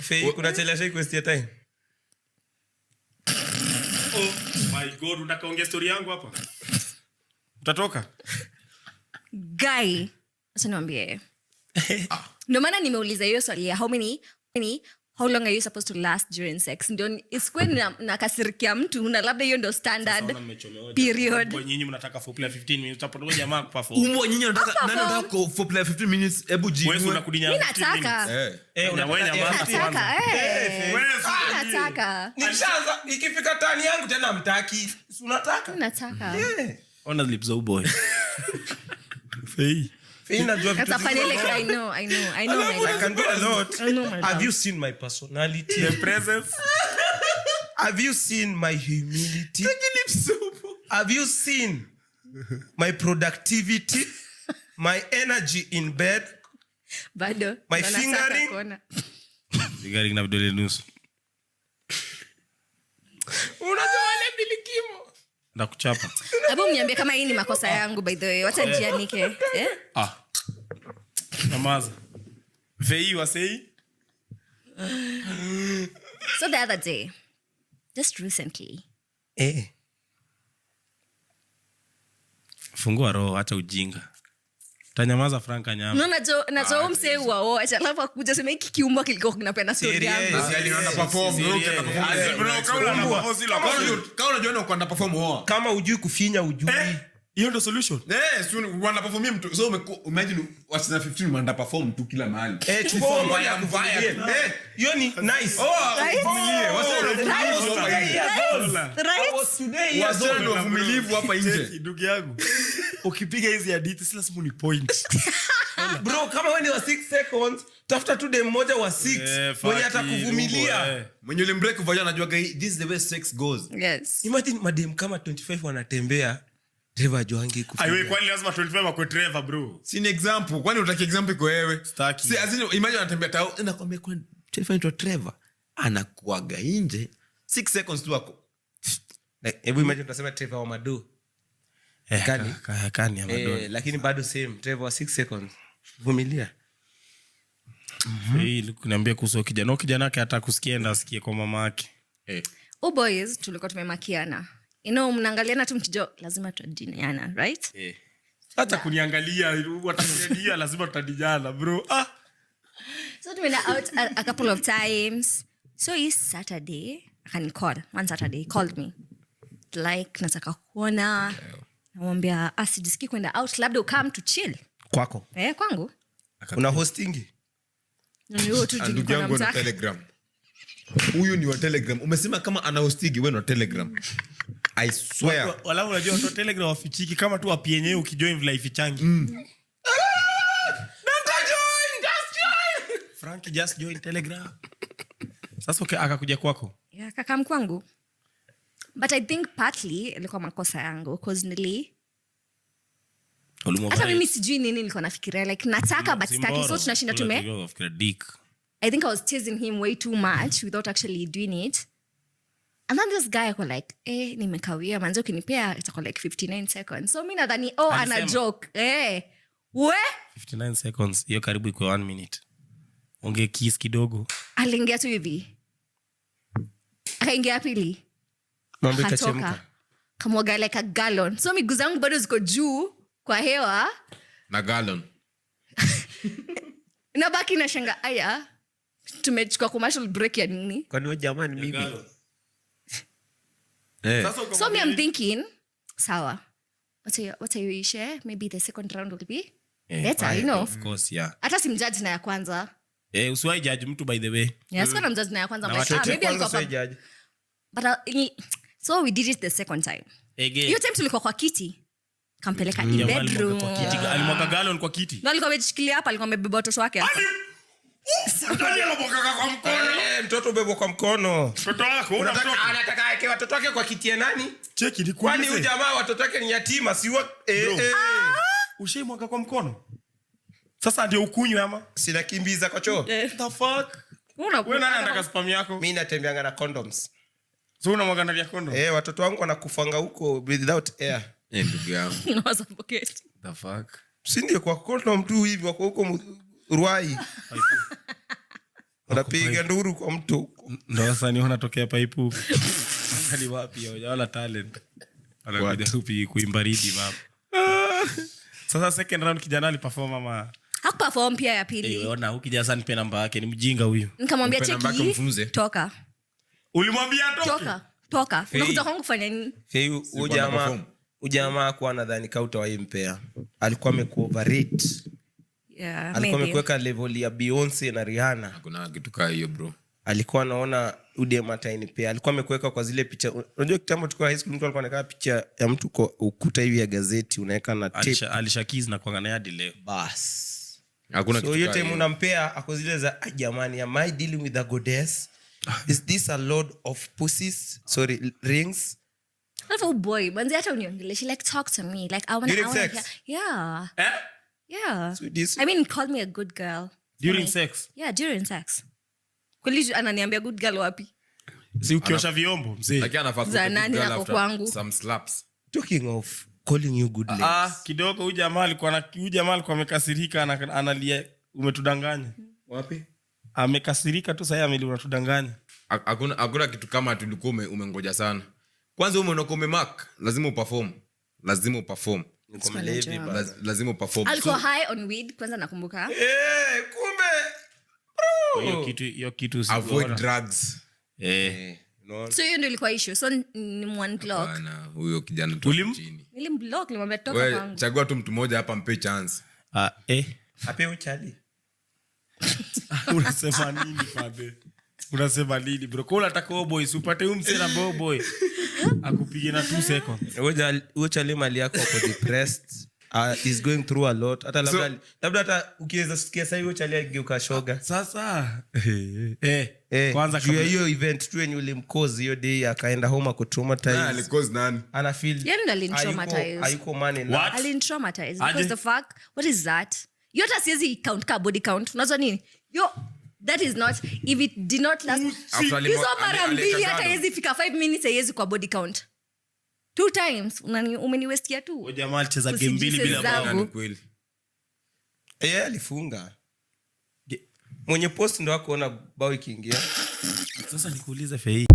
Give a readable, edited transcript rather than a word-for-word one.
Fei, kuna chali ashai kuwastia time? Oh my God, unataka ongea story yangu hapa? Utatoka? Guy, acha niwaambie, ndio maana nimeuliza hiyo swali ya how long are you supposed to last during sex, ndio isikuwe nakasirikia mtu na labda hiyo ndio standard Sasa mmechomewa. period. Kwa nyinyi mnataka foreplay 15 minutes, utapata huyo jamaa kuperform. Umbwa nyinyi wanataka Hapa nani anataka foreplay 15 minutes? Hebu Wewe jiinue. unakudinya Mi 15 nataka. minutes. Eh. Eh, Na wewe unataka- nyamaza Nataka, kwanza. eh. Wewe si- Nataka. Nikishaanza, ikifika turn yangu tena mtaki. Si unataka? Nataka. Eh. Ona lips za uboy. Fei. Fei, najua vitu That's a funny, zingine. like, I know, I know, I know my I love. can do a lot. I know my Have love. you seen my personality? The presence. Have you seen my humility? Have you seen my productivity? My energy in bed? Bado. My Ndo nataka fingering? kuona. Fingering na vidole nusu. Unajua wale bilikimo. Ndakuchapa. Hebu mniambie kama hii ni makosa yangu, by the way. Wacha jianike. Eh? Ah. Nyamaza. Fei wasei. So the other day, just recently, Eh. Fungua roho, acha ujinga. Tanyamaza Frank anyama. Unaona jo na jo msee uwaoacha alafu akuja sema hiki kiumbwa kilikuwa kinapenda story Serious. yangu. Si ali underperform, bro, ukienda perform. As in, bro, kama una perform, si la Kama kama unajua na uko underperform, oa. Kama ujui kufinya ujui. Hiyo ndo solution. Eh, si underperformia mtu. So imagine wacheza 15 underperform tu kila mahali. Eh, chukua Mbaya, moja mbaya. akuvumilie. Eh, Hiyo ni nice. oa, Right? uvumilie. Wasichana Right? wavumilivu hapa nje. Right? I was today years Wasichana old. ni wavumilivu hapa nje. Cheki, ndugu yangu. Ukipiga hizi hadithi si lazima ni point. Bro, kama wewe ni wa 6 seconds, tafuta tu dem mmoja wa 6 Eh, mwenye fuck atakuvumilia. it, eh. Mwenye ulimbreak uvaja anajua this is the way sex goes. Yes. Imagine madem kama 25 wanatembea, driver ajuangi kufinya. Aiwe, kwani lazima 25 akwe Trevor, bro? Si ni example, kwani utaki example iko wewe? Sitaki. Si as in, imagine anatembea tao, nakwambia kwani Trevor anaitwa Trevor. Anakuaga nje 6 seconds tu ako. Like, hebu imagine tunasema Trevor wa Madu. Eh, Kani? kani ya Madonna. Eh, lakini bado same Trevor wa 6 seconds. Vumilia. Hii kuniambia kuhusu kijana. Huyo kijana wake hata kusikia enda asikie kwa mama yake. Eh. Oh boys, tulikuwa tumemakiana. You know, mnaangaliana tu mkijo lazima tutadiniana, right? Eh. Hata kuniangalia, watakuangalia lazima tutadijana, bro. Ah. So tumeenda out a couple of times. So hii Saturday, akanicall. One Saturday, he called me. Like, nataka kuona. Namwambia, ah, sijisikii kwenda out, labda ukam to chill. Kwako. Eh, kwangu. Una hostingi? Ni huyo tu juu Ndugu nilikuwa yangu na namtaka. Telegram. Huyu ni wa Telegram. Umesema kama ana hostigi, wewe ni wa Telegram. I swear. Wala unajua watu wa Telegram wafichiki kama tu app yenyewe ukijoin vile haifichangi. Frank just join Telegram. Sasa okay, akakuja kwako. Yeah, kakam kwangu. But I think partly ilikuwa makosa yangu cause nili hata mimi sijui nini nilikuwa nafikiria, like nataka but sitaki, so tunashinda tume Dick. I think I was chasing him way too much without actually doing it. And then this guy ako like, eh, nimekawia manze, ukinipea itakuwa like 59 seconds. So mi nadhani, oh, ana Alisema. joke. Eh, we 59 seconds hiyo karibu iko 1 minute. Unge kiss kidogo. Aliingia tu hivi. Akaingia pili. Mambo Akatoka. ikachemka. Kamwaga like a gallon. So miguu zangu bado ziko juu kwa hewa. Na gallon. Nabaki na shanga, aya. Tumechukua commercial break ya nini? Kwani huyo jamani mimi? Eh. So me I'm thinking, sawa. What are you ishe? Maybe the second round will be better, you know. Of course, yeah. Hata simjudge na ya kwanza. Eh, usiwahi judge mtu, by the way. Yeah, sikuwa namjudge na ya kwanza. Na I'm like, ah, watoto maybe Kwanza alikuwa sio judge. But so we did it the second time. Again. Hiyo time tulikuwa kwa kiti. Kampeleka in Jamaa alimwaga bedroom. kwa kiti. Alimwaga gallon kwa kiti. No, alikuwa amejishikilia hapa, alikuwa amebeba watoto wake hapa. Nani alimwaga kwa mkono? Eh, mtoto ubebwa kwa mkono. Mtoto wako, una mtoto. Anataka aeke watoto wake kwa kiti ya nani? Cheki ni Kwani huyu jamaa watoto wake ni yatima, si wa eh, Bro. eh. Ushaimwaga kwa mkono? Sasa ndio ukunywe ama? Sinakimbiza kwa choo. Eh. The fuck? Wewe nani anataka sperm yako? Mimi natembeanga na condoms. So unamwaga ndani ya condom? Eh, watoto wangu wanakufanga huko without air. Eh, ndugu yangu. Unawasuffocate. The fuck? Si ndio kwa condom tu hivi wako huko Ruai. Wanapiga nduru kwa mtu huko. Ndo wasanii wanatokea paipu. Ni wapi hawajaona talent. Wanakuja kuimba ridi baba. Sasa second round kijana aliperform ama? Hakuperform pia ya pili. Eh, ona huyu kijana sasa nipe namba yake, ni mjinga huyu. Nikamwambia, Mpe namba yake cheki, umfunze. toka. Ulimwambia atoke? Toka, toka. Unakuja kwangu kufanya nini? Fei, huyu Sikuwa jamaa, na perform. huyu jamaa hakuwa anadhani ka utawaimpea. Alikuwa amekuoverrate. Yeah, Alikuwa maybe. amekuweka level ya Beyonce na Rihanna. Hakuna kitu kaa hiyo, bro. Alikuwa anaona udem atainipea. Alikuwa amekuweka kwa zile picha. Unajua kitambo tukiwa high school, mtu alikuwa anaweka picha ya mtu kwa ukuta hivi ya gazeti, unaweka na tape. Alisha kiss na kuangana hadi leo. Bas. Hakuna So kitu hiyo kaa time hiyo. unampea ako zile za, "Ah, jamani, am I dealing with a goddess? Is this a load of pussies? Sorry, rings?" Alafu boy, manzi hata uniongeleshe, like, talk to me. Like, I wanna, During I wanna sex? hear. Yeah. Eh? Yeah. So this- I mean, call me a good girl. During Like, sex? Yeah, during sex. Kweli ananiambia good girl wapi? Si ukiosha vyombo, mzee. Lakini anafaa Za kuwa nani good girl nako after kwangu? some slaps. Talking of calling you good names. Ah, kidogo huyu jamaa alikuwa amekasirika, analia umetudanganya. Wapi? Amekasirika tu sasa amelia unatudanganya. Hakuna kitu kama tulikuwa umengoja sana. Kwanza umeondoka umemark, lazima uperform. Lazima uperform. Niko mlevi Najua. bana. Lazima uperform. Alikuwa high on weed kwanza nakumbuka. Eh, kumbe. Hiyo kitu Avoid usiona. drugs. Eh. Unaona? So hiyo ndio ilikuwa issue. So ni one block. Bana, huyo kijana tu chini. Nilimblock, nilimwambia toka Wewe kwangu. chagua tu mtu mmoja hapa mpe chance. Ah, eh. Apewe chali. Unasema nini, Fabe? Unasema nini, bro? Kwa unataka huyo boy, si upate huyu msela ambao boy akupige na 2 seconds. Huyo chali mali yako ako depressed. Is going through a lot. Hata labda, labda hata ukiweza sikia sasa hiyo chali ageuka shoga. Sasa eh, Eh, kwanza juu ya kabla hiyo event tu yenye ulimcause hiyo day akaenda home ako traumatized. Nani alicause nani? Ana feel Yeye ndo alinitraumatize. hayuko man enough. What? Alinitraumatize Aje? because the fuck, what is that? Yo hata siwezi count ka body count. Unajua nini? Yo, that is not, if it did not last After hizo mara mbili aliweka hata kando. haiwezi fika 5 minutes, haiwezi kwa body count. 2 times umeniwestia tu. Huyo jamaa alicheza game mbili bila Usijise bao. zangu. Nani kweli? Yeye alifunga. Mwenye post ndo hakuona bao ikiingia. Sasa nikuulize Fei.